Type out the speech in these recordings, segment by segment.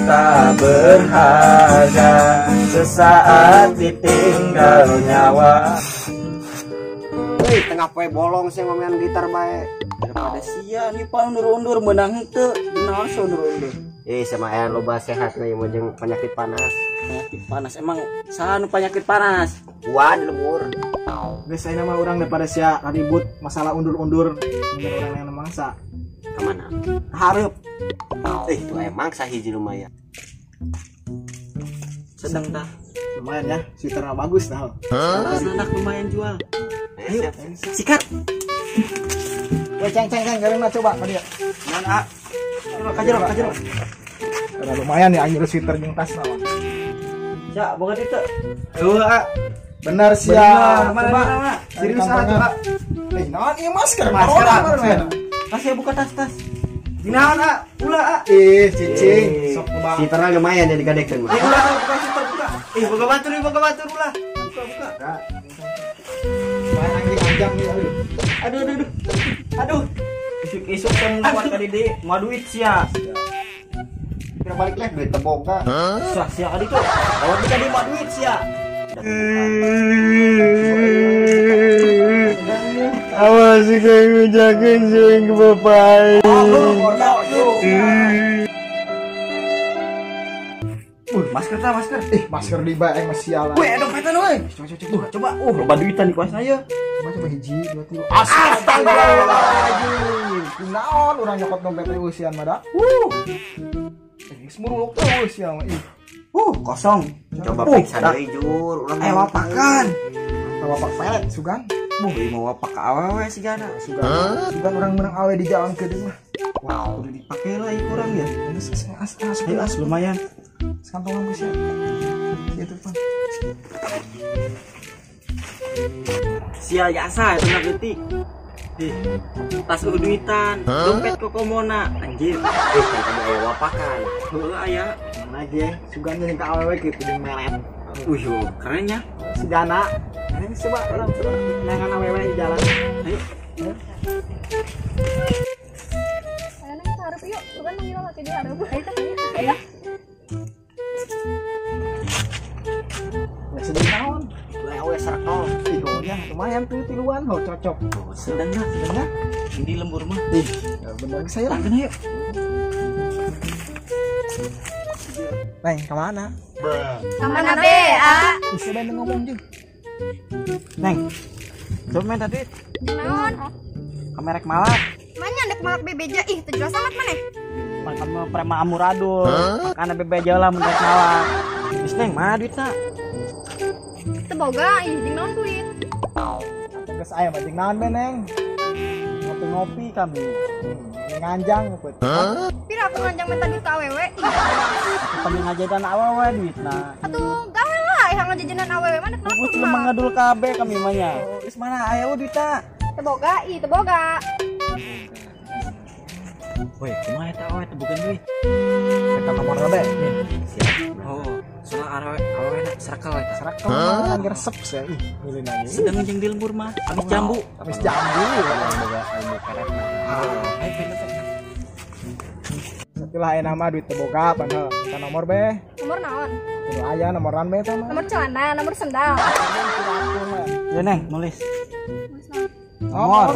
tak berharga sesaat ditinggal nyawa. Hei, tengah poe bolong sih ngomean gitar bae. Daripada sia nih pak undur-undur menang henteu, naon sih undur-undur. Sama aya loba sehat nih mun jeung penyakit panas. Penyakit panas emang saha nu penyakit panas? Wan lembur. Geus ayeuna mah urang daripada sia ribut masalah undur-undur, mending urang yang mangsa. Kemana? Hareup. Itu aya mangsa hiji lumayan. Sedang tah. Lumayan ya, sweaterna bagus tah. Anak lumayan jual. Ayo, sikat. Weh, ceng ceng ceng, garingna coba ka dieu. Naon a? Kajero, kajero. Karena lumayan ya anjir sweater jeung tas mah. Cak, boga ditu. Eueuh a. Bener sia. Mana? Serius a tuh a. Naon ieu masker? Masker. Tas ya buka tas tas. Naon a? Ulah a. Cicing, sok kumaha. Sweaterna lumayan ya digadekeun mah. Ulah buka sweater buka. Boga batur, boga batur ulah. Buka, buka. Main anjing nih, aduh. Aduh, aduh, aduh. Aduh. Isuk-isuk saya mau ka di mau duit sia. Kira balik leh duit teboga. Susah sia ka ditu. Lawan tadi mau duit sia. Awas kayu jaga sing ke bapak. Masker ta masker. Masker di bae aing mah sialan. Weh, dompetan euy. Coba coba. Loba duitan di kuasna ieu. Coba coba hiji, dua, tilu. Astagfirullahaladzim. Kunaon urang nyokot dompet teh eusian mah da. Geus muruluk teh eusian mah ih. Kosong. Coba periksa deui jur, urang aya wapakan. Wapak pelet sugan. Ieu mah wapak ka awewe sigana. Sugan. Sugan urang meunang awe di jalan ke deui mah. Wah, kudu dipake lah ieu urang ya. Geus as as as lumayan. Kantongan geus ya. Itu pan. Sia jasa eta mah leutik. Tas duitan, dompet kokomona, anjir. Kan tadi aya wapakan. Heueuh aya. Mana ge, sugan jeung ka awewe kitu jeung melet. Wih, keren nya. Sigana. Ayo coba urang coba nangan awewe di jalan. Ayo. Ayo nang hareup yuk, sugan manggil laki di hareup. Ayo teh. Ayo. Wes sedih naon? Awe serkel. Ih, ya lumayan tuh tiluan, oh cocok. Sedang dah, sedang dah. Ini lembur mah. Ih, ya bener saya lah. Ayo. Neng, kemana? Kemana be, a? Bisa ben ngomong jeung. Neng, coba main tadi. Naon? Kamerek malak. Manya ndek malak bebeja ih, teu jelas amat maneh. Makan mah prema amuradul. Makana bebeja lah mun rek malak. Geus Neng, mah duitna. Teu boga ih, jeung naon duit? Geus aya mah jeung naon be, Neng? Ngopi-ngopi kami. Nganjang put. Pira aku nganjang minta duit ka awewe. Kami ngajajan awewe duitna. Atuh gawe lah ih ngajajanan awewe mah nek naon. Geus lemang ngadul kabeh kami mah nya. Geus mana aya duitna? Teu boga ih, teu boga. Woi, kumaha eta awewe teu boga duit? Eta nomorna be. Siap. Oh, soalna awewe awewe na serakel eta. Serakel mah resep sia ih, milih nanya. Sedang jeung di lembur mah, amis jambu. Amis jambu. Boga ilmu karetna. Ayo pindah teh. Setelah aya nama duit teu boga padahal minta nomor be. Nomor naon? Kudu aya nomoran be eta mah. Nomor celana, nomor sendal. Ya Neng, nulis. Nomor.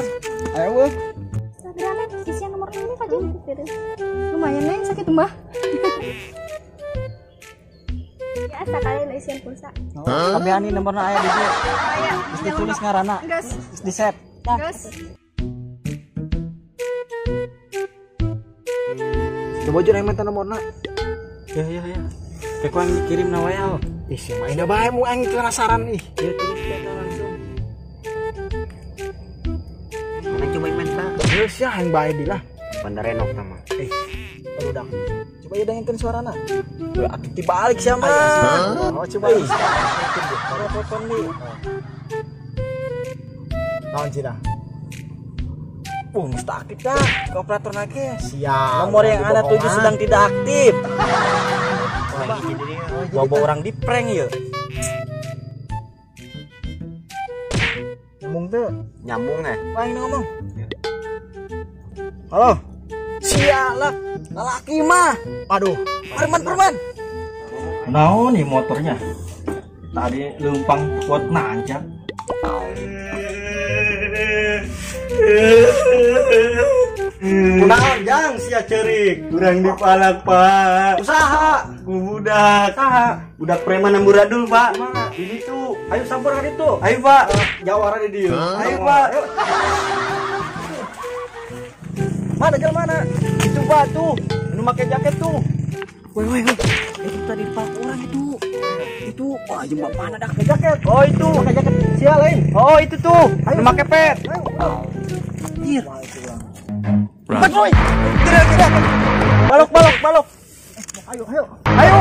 Ayo weuh. Instagram isian nomor ini aja. Lumayan Neng, sakit mah. Ya, sekali nu isian pulsa. Kabehan nomorna aya di dieu. Aya. Geus ditulis ngaranna. Geus. Geus di-save. Geus. Coba aja yang minta nomorna. Ya ya ya. Kayak ku yang kirim na WA. Ih, si mah indah bae mu aing penasaran ih. Ya tulis data langsung. Mana coba minta? Geus ya aing bae di lah. Bandar renok nama. Barudak. Coba ya dengerin suarana. Udah aktif dibalik sia mah. Oh, coba. Coba telepon di. Naon cina? Mesti aktif dah. Ke operator lagi. Siap. Nomor yang Anda tuju sedang tidak aktif. Bawa orang di prank ya. Nyambung tuh. Nyambung ya. Wah, ini ngomong. Halo. Sialah, lelaki mah. Aduh, Preman. Naon nih motornya? Tadi lempang kuat nanjak. Kunaon jang sia ceurik? Urang dipalak, Pak. Usaha. Ku budak. Saha? Budak preman amburadul, Pak. Mana? Di ditu. Ayo sampur ka ditu. Ayo, Pak. Jawara di dieu. Ayo, Pak. Mana jalan mana? Itu, Pak, tuh. Anu make jaket tuh. Woi woi woi. Itu tadi dipalak orang itu. Itu wah jeung bapana dah. Pakai jaket. Oh, itu. Pakai jaket sia lain. Oh, itu tuh. Ayo, Anu make pet. Ayo. Anjir. Cepat, woi. Tidak, tidak. Balok, balok, balok. Ayo, ayo. Ayo.